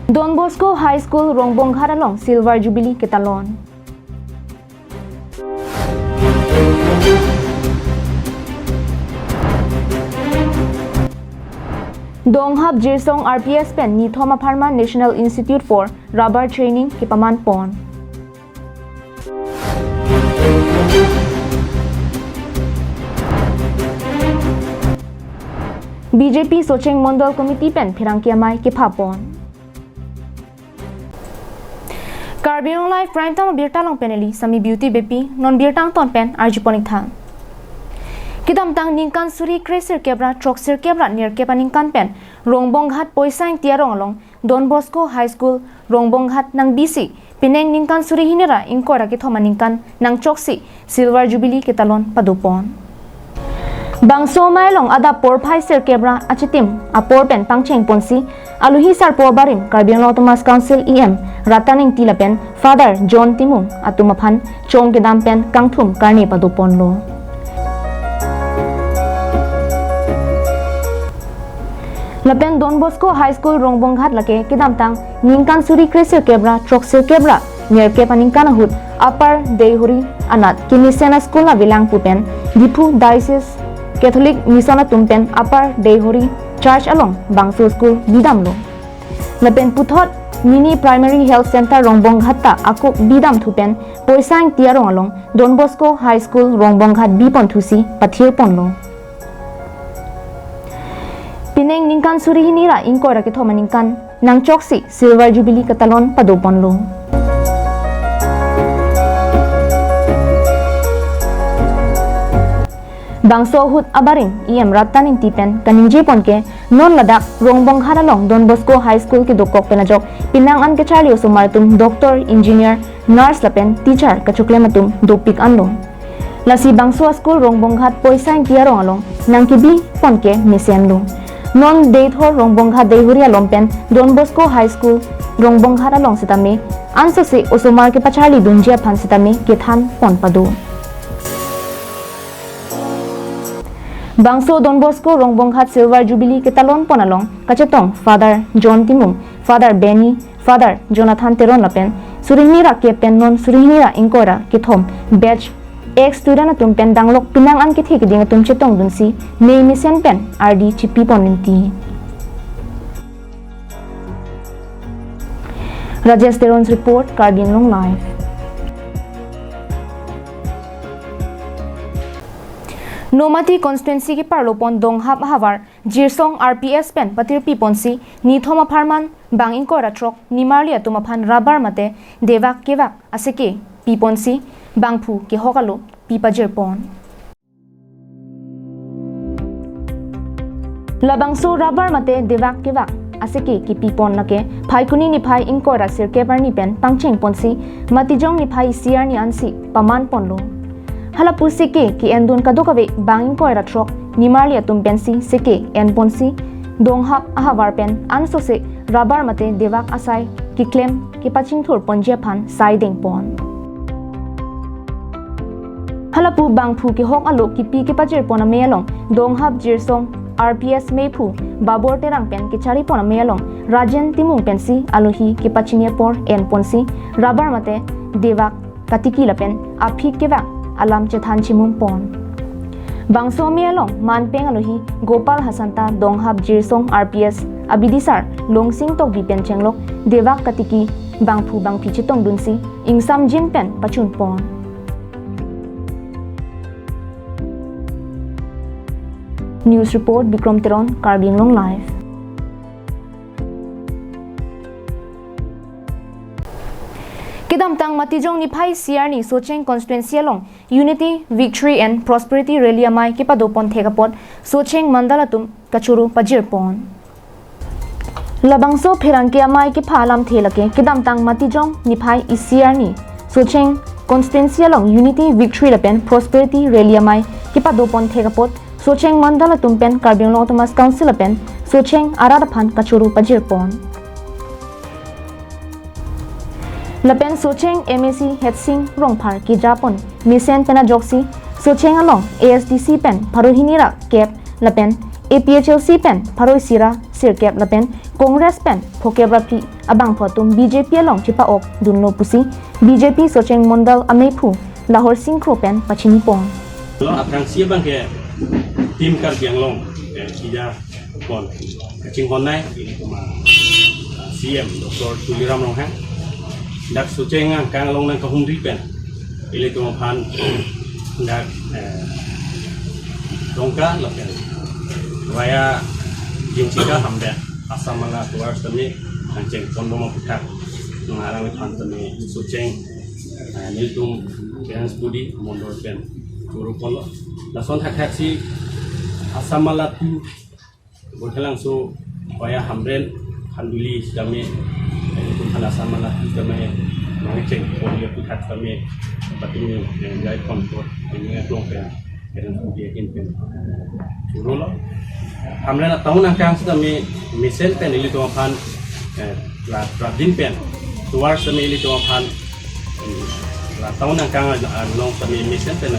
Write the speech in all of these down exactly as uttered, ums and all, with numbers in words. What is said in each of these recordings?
Don Bosco High School Rongbonghat along Silver Jubilee ketalon. Donghap Jirsong R P S pen nithom apharman National Institute for Rubber Training kepaman pon. B J P Socheng Mondol Committee pen pherangke amei kepha pon. Karbi Anglong Live Prime Time abirta along pen neli Sami Beauty Beypi, non birta angton pen arjupon ik tha. Kedamtang ningkan suri kre sirkep ra throk sirkep ra nerkep aningkan pen Rongbonghat Poisa Ingti arong along Don Bosco High School Rongbonghat nangbisi, pining ningkan suri hini ra ingkoi ra kethom aningkan nangchoksi Silver Jubilee ketalon padopon. Bangso amei along adap porphai sirkep ra achitim apor pen pangcheng ponsi, alohi sarpo abarim Karbi Anglong Autonomous Council E M Ratan Ingti lapen Father John Timung atum aphan chong kedam pen kangthum karne padoponlo. Lapen Don Bosco High School Rongbonghat lake kedamtang ningkan suri kre sirkep ra throk sirkep ra nerkep aningkan ahut Upper Deihori anat kemesen a-school avelang pu pen Diphu Diocese Catholic Mission atum pen Upper Deihori Church along bangso school bidamlo. Lapen puthot Mini Primary Health Center Rongbonghat ta akok bidam thu pen Poisa Ingti arong along Don Bosco High School Rongbonghat bipon thusi pathir ponlo. Pining ningkan suri hini ra ingkoi ra kethom aningkan nangchoksi Silver Jubilee ketalon padoponlo. Bangso ahut abarim E M Ratan Ingti pen kaningje pon ke non ladak Rongbonghat along Don Bosco High School kedokok pen ajok pinang an kecharli osomar atum doctor, engineer, nurse lapen teacher kachoklem atum dopik anlo. Lasi bangso a-school Rongbonghat Poisa Ingti arong along nangkebi pon ke mesenlo. Non Deithor Rongbonghat Deihori along pen Don Bosco High School Rongbonghat along sitame ansose osomar kepacharli dunji aphan sitame kethan pon pado. Bangso Don Bosco Rongbonghat Silver Jubilee ketalon pon along kachetong Father John Timung, Father Benny, Father Jonathan Teron lapen suri hini ra kep pen non suri hini ra ingkoi ra kethom batch ex student atum pen danglok pinang an kethe keding atum chetong dunsi mei mesen pen ardi chipi pon rinti. Rajesh Teron's report, Karbi Anglong Live. Nomati constituency keparlo pon Donghap ahavar Jirsong R P S pen patirpi ponsi nithom apharman bang ingkoi ra throk nimarli atum aphan rubber mate devak kevak aseke pi ponsi bangphu kehok alo pi pajir pon. Labangso rubber mate devak kevak aseke kipi pon lake Phaikuni niphai ingkoi ra sirkep arni pen pangcheng ponsi Matijong niphai isi arni ansi paman ponlo. Hala pu seke ke-endun kadokave bang ingkoi ra throk nimarli atum pensi seke en ponsi Donghap ahavar pen ansose rubber mate devak asai keklem kepachingthur ponji aphan sai deng pon. Hala pu bangphu kehok alo kipi kepajir pon amei along Donghap Jirsong R P S meiphu Babor Terang pen kechari pon amei along Rajen Timung pensi alohi kepachini apor en ponsi rubber mate devak katiki lapen aphik kevak alam chethan chimum pon. Bangso amei along manpeng alohi Gopal Hasanta Donghap Jirsong R P S abidisar Longsing Tokbi pen chenglok devak katiki bangphu bangphi chetong dunsi ingsamjin pen pachun pon. News report, Bikrom Teron, Karbi Anglong Live. Kedamtang Matijong niphai isi arni Socheng constituency along Unity, Victory and Prosperity Rally amei kepado pon thek apot Socheng mandal atum kachoro pajir pon. Labangso pherangke amei kepha alamthe lake kedamtang Matijong niphai isi arni Socheng constituency along Unity, Victory lapen Prosperity Rally amei kepado pon thek apot Socheng mandal atum pen Karbi Anglong Autonomous Council lapen Socheng arat aphan kachoro pajir pon. Lapen Socheng M A C Hetsing Rongphar keja pon mesen pen ajoksi Socheng along A S D C pen pharo hini ra kep lapen A P H L C pen pharo isi ra sirkep lapen Congress pen phokep ra phli abangphu atum B J P along chepa-ok dunlo pusi B J P Socheng Mondal amephu Lahor Sing Kro pen pachini pon. Lo aphrangsi abang ke Team Karbi Anglong, eh, kija pon kachinghon nai, ah, C M Doctor Tuliram Ronghang. Dak Socheng angkang along nangkahumri pen ilitum aphan dak, eh, Dongka lapen via Jingchika Hamren Assam Mala tours tame nangcheng pon bom aphuthak nang alangliphan tame Socheng, eh, nelitum parents body mondol pen choro ponlo. Lason thakthaksi Assam Mala two Burkhalangso via Hamren Khanduli sitame, eh, ilitum aphan Assam Mala two tame nangcheng pon aphuthak tame patumi, eh, jai pon ko ini aklong pen, pen dia kin pen choro lo. Hamren a-town angkang sitame mesen pen ilitum aphan, eh, la, la din pen tours tame ilitum aphan, eh, la town angkang along tame mesen pen.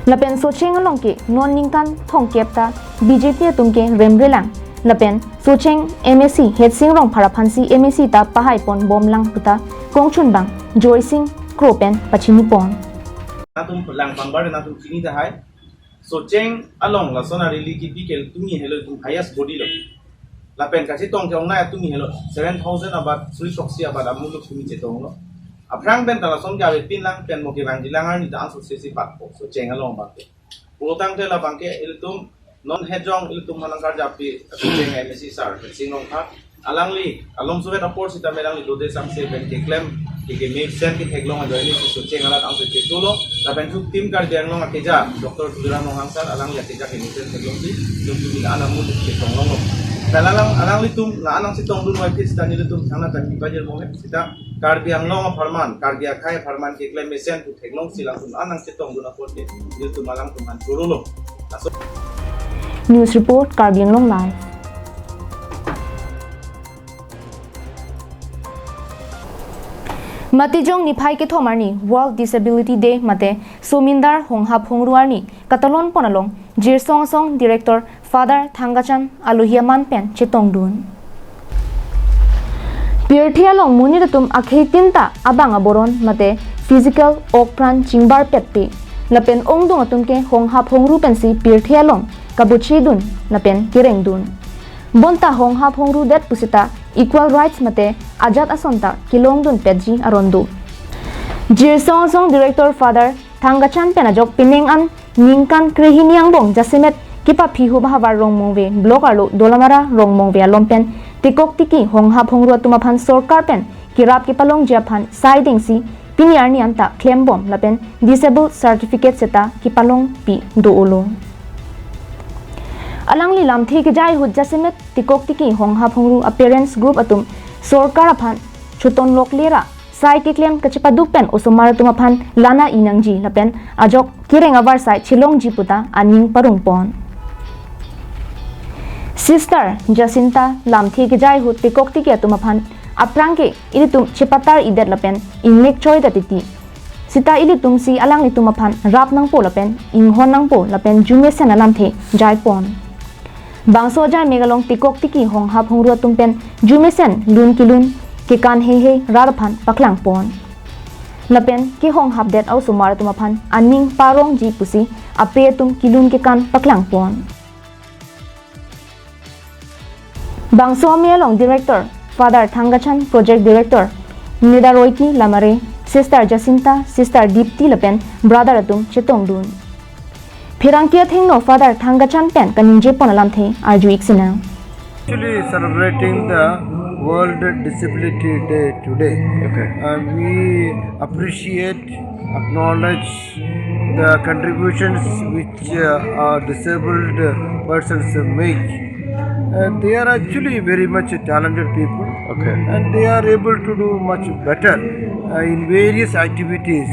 Lapen Socheng along ke non ningkan thomkep ta B J P atum ke remrelang. Lapen Socheng M A C Hetsing Rongphar aphansi M A C ta pahai pon bomlang puta kongchunbang Joy Sing Kro pen pachini pon. Latum lang pangbar latum chini tahai. Socheng along lason a-rally kipi ke tumi helo tum highest body lo. Lapen kachetong ke-ongnei atumi helo seven thousand abat, suri soksi abat amuluk tumi chetonglo. Aphrang pen ta lason ke avepin lang pen mo kevangji lang arni ta anso sesi patpo Socheng along abang ke. Pulotangte labang ke ilitum non hejong ilitum aphan nangkarjap-i Socheng M A C sir Hetsing Rongphar. Alangli along suvet apor sitame alangli dode sangse pen keklem ke kemesen ketheklong ajoine si Socheng alat angse chetonglo. Lapen thu Team Karbi Anglong akeja Doctor Tuliram Ronghang sir alangli akeja kemesen theklongsi tum tum la-an amuluk chetong longlo. Pen alang alanglitum la-an nangchetongdun wai pis ta nelitum thangnatta kipajir mohe sita Karbi Anglong apharman, Karbi akhei apharman keklem mesen pu theklongsi latum la-an nangchetongdun apot ke nelitum alangtum aphan chorolo. Laso News report, Karbi Anglong Live. Matijong niphai kethom arni World Disability Day mate Somindar Honghap Hongru arni katalon pon along Jirsong Asong Director Father Thangkachan alohi aman pen chetongdun. Pirthe along monit atum akhei tin ta abang aboron mate physical okpran chingbarpetpe. Lapen ongdung atum ke Honghap Hongru pensi pirthe along kabuchidun lapen kerengdun. Bonta Honghap Hongru det pusita equal rights mate ajat ason ta kelongdunpetji aron do. Jirsong Asong Director Father Thangkachan pen ajok penang an ningkan krehini angbong jasemet kepaphihup ahavar Rongmongve block arlo Dolamara Rongmongve along pen tekok tiki Honghap Hongru atum aphan sorkar pen kerap kepalongji aphan saidengsi pini arni anta klembom lapen disabled certificate seta kepalongpi do-olo. Alangli lamthe kejai ahut jasemet tekok tiki Honghap Hongru a-parents group atum sorkar aphan choton lokle ra sai keklem kachepaduk pen osomar atum aphan lana inangji lapen ajok kereng avarsai chelongji puta aning parongpon. Sister Jacinta lamthe kejai ahut tekok tiki atum aphan aphrang ke ilitum chepatar-idet lapen ingnek choidet titi. Sita ilitumsi alanglitum aphan rap nangpo lapen inghon nangpo lapen jumesen alamthe jaipon. Bangso ajai mek along tekok tiki Honghap Hongru atum pen jumesen lun kelun kekan heihei rat aphan paklangpon. Lapen kehonghapdet a-osomar atum aphan aning parongji pusi ape atum kelun kekan paklangpon. Bangso amei along Director Father Thangkachan, Project Director Nida Roiki Lamare, Sister Jacinta, Sister Dipti lapen brother atum chetongdun. Pherangke athengno Father Thangkachan pen kaningjepon alamthe arju-ik sinang. Actually celebrating the World Disability Day today. Okay. And we appreciate, acknowledge the contributions which uh, our disabled uh, persons make. Uh, they are actually very much talented people. Okay. And they are able to do much better uh, in various activities.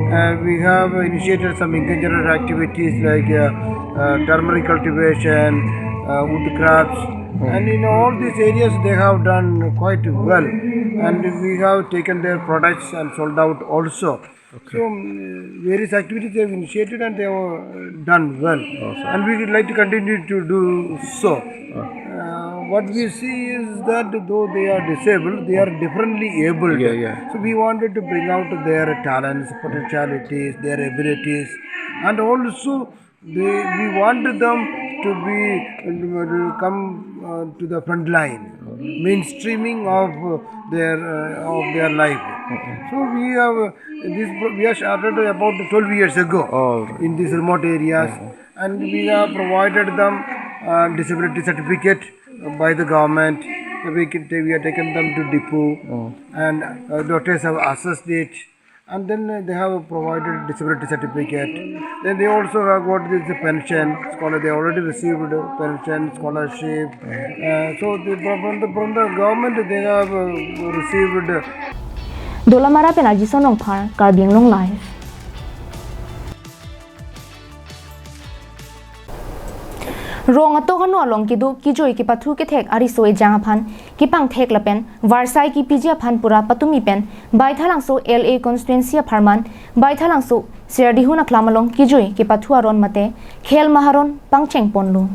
Uh, we have initiated some in general activities like uh, uh, turmeric cultivation, uh, wood crafts, and in all these areas they have done quite well. And we have taken their products and sold out also. So um, various activities they have initiated and they have uh, done well. And we would like to continue to do so. What we see is that though they are disabled, they are differently abled. Yeah, yeah. So we wanted to bring out their talents, potentialities, their abilities, and also they, we wanted them to be, uh, come, uh, to the front line, mainstreaming of, uh, their, uh, of their life. So we have, uh, this pro-, we have started about twelve years ago. Oh. In these remote areas, and we have provided them, uh, disability certificate by the government. We can, we have taken them to Diphu, and, uh, doctors have assessed it, and then, uh, they have provided disability certificate. Then they also have got this pension, scholar, they already received pension, scholarship. Uh, so they, from the, from the government, they have, uh, received. Dolamara pen Ajison Rongphar, Karbi Anglong Live. Rong atok ano along kedo kejui kepathu kethek ariso ejang aphan kepangthek lapen varsai kepiji aphan pura patumi pen Baithalangso L A constituency apharman Baithalangso Serdihun aklam along kejui kepathu aron mate khel maharon pangcheng ponlo.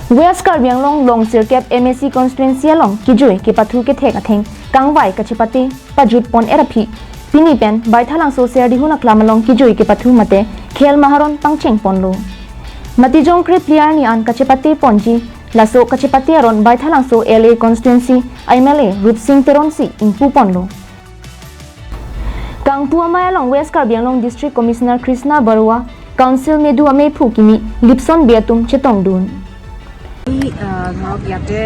West Karbi Anglong Longsirkep M A C constituency along kejui kepathu kethek atheng kangvai kachepate pajut pon-et aphi pini pen Baithalangso Serdihun aklam along kejui kepathu mate khel maharon pangcheng ponlo. Matijong krepli arni an kachepate ponji, laso kachepate aron Baithalangso L A constituency M L A Rupsing Teron si ingpu ponlo. Kangpu amei along West Karbi Anglong District Commissioner Krishna Barua, Council medu amephu kimi Lipson Bey atum chetongdun. আমি, আহ, ধৰক ইয়াতে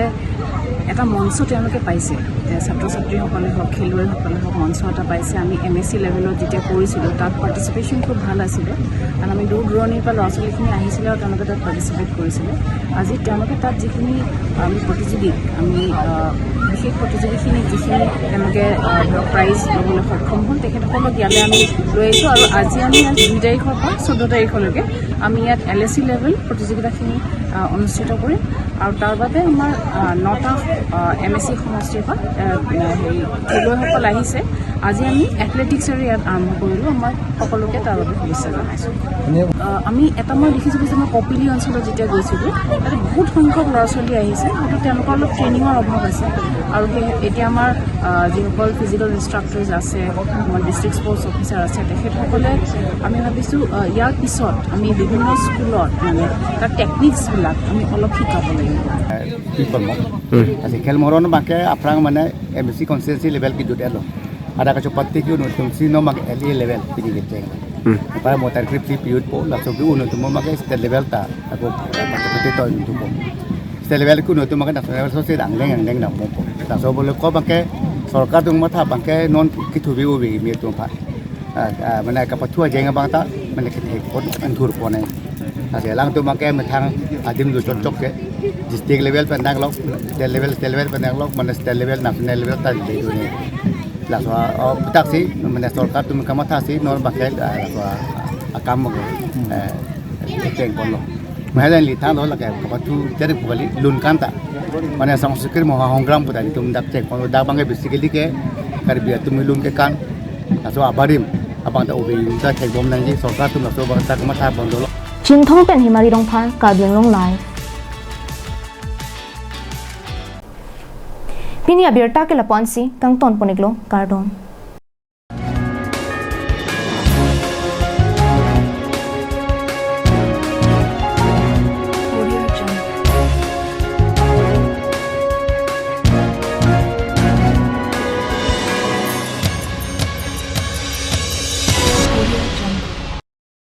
এটা মঞ্চ তেওঁলোকে পাইছে, যে ছাত্ৰ ছাত্ৰীসকলে হওক, খেলুৱৈসকলে হওক, মঞ্চ এটা পাইছে। আমি এম এ চি লেভেলত যেতিয়া কৰিছিলোঁ, তাত পাৰ্টিচিপেশ্যন খুব ভাল আছিলে, কাৰণ আমি দূৰ দূৰণিৰ পৰা ল'ৰা ছোৱালীখিনি আহিছিলে আৰু তেওঁলোকে তাত পাৰ্টিচিপেট কৰিছিলে। আজি তেওঁলোকে তাত যিখিনি, আমি প্ৰতিযোগী, আমি, আহ, বিশেষ প্ৰতিযোগীখিনিক যিখিনি তেওঁলোকে, আহ, ধৰক প্ৰাইজ ল'বলৈ সক্ষম হ'ল, তেখেতসকলক ইয়ালৈ আমি লৈ আহিছোঁ আৰু আজি আমি ইয়াত দুই তাৰিখৰ পৰা চৈধ্য তাৰিখলৈকে আমি ইয়াত এল এ চি লেভেল প্ৰতিযোগিতাখিনি, আহ, অনুষ্ঠিত কৰিম আৰু তাৰ বাবে আমাৰ, আহ, নটা, আহ, এম এ চি সমষ্টিৰ পৰা, আহ, হেৰি, খেলুৱৈসকল আহিছে। আজি আমি এথলেটিক্সৰে ইয়াত আৰম্ভ কৰিলোঁ। আমাৰ সকলোকে তাৰ বাবে শুভেচ্ছা জনাইছোঁ। আহ, আমি এটা মই দেখিছিলোঁ যে মই কপিলী অঞ্চলত যেতিয়া গৈছিলোঁ, তাতে বহুত সংখ্যক ল'ৰা ছোৱালী আহিছে, হয়তো তেওঁলোকৰ অলপ ট্ৰেইনিঙৰ অভাৱ আছে। আৰু সেই এতিয়া আমাৰ, আহ, যিসকল ফিজিকেল ইনষ্ট্ৰাক্টৰ্ছ আছে, আমাৰ ডিষ্ট্ৰিক্ট স্পৰ্টছ অফিচাৰ আছে, তেখেতসকলে আমি ভাবিছোঁ, আহ, ইয়াৰ পিছত আমি বিভিন্ন স্কুলত মানে তাৰ টেকনিকছবিলাক আমি অলপ শিকাব লাগিব। কি কৰ্ম? আজি খেল মৰণ বাকে আফ্ৰাং মানে M A C constituency level কি জুট এলো। Ada kachepate ke-un atum si non make L A level pini kecheng. Hmm. Apa motor grip si piut po, laso ke-un atum make state level ta, ako, eh, pati to atum po. State level ke-un atum make national level so si dangdeng dangdeng dam po. Laso bole ko make sorkar atum matha make non kithubi ubi mi atum pha. Ah, ah, mane kapathu ajeng abang ta, mane kethek pon anthur pon ai. Ase alangtum make methang adim do chokchok ke, district level pen danglok, state level, state level pen danglok, mane state level, national level ta dei do ne. Laso, oh, putak si, mane sorkar atum kamatha si, non bakel, ah, laso, ah, akam, eh, cheng ponlo. Mahalan li than lo lake kapathu jari pukali lun kanta. Mane Sangskriti Maha Hongram puta netum dak cheng ponlo, dak bang ke basically ke Karbi atum lun kekan. Laso abarim abang ta ubi ta cheng bom nangji, sorkar atum laso abang ta kamatha bom dolo. Chinthong pen Himari Rongphar, Karbi Anglong Live. Pini abirta ke lapu-an si kangton pon-iklo, kardom.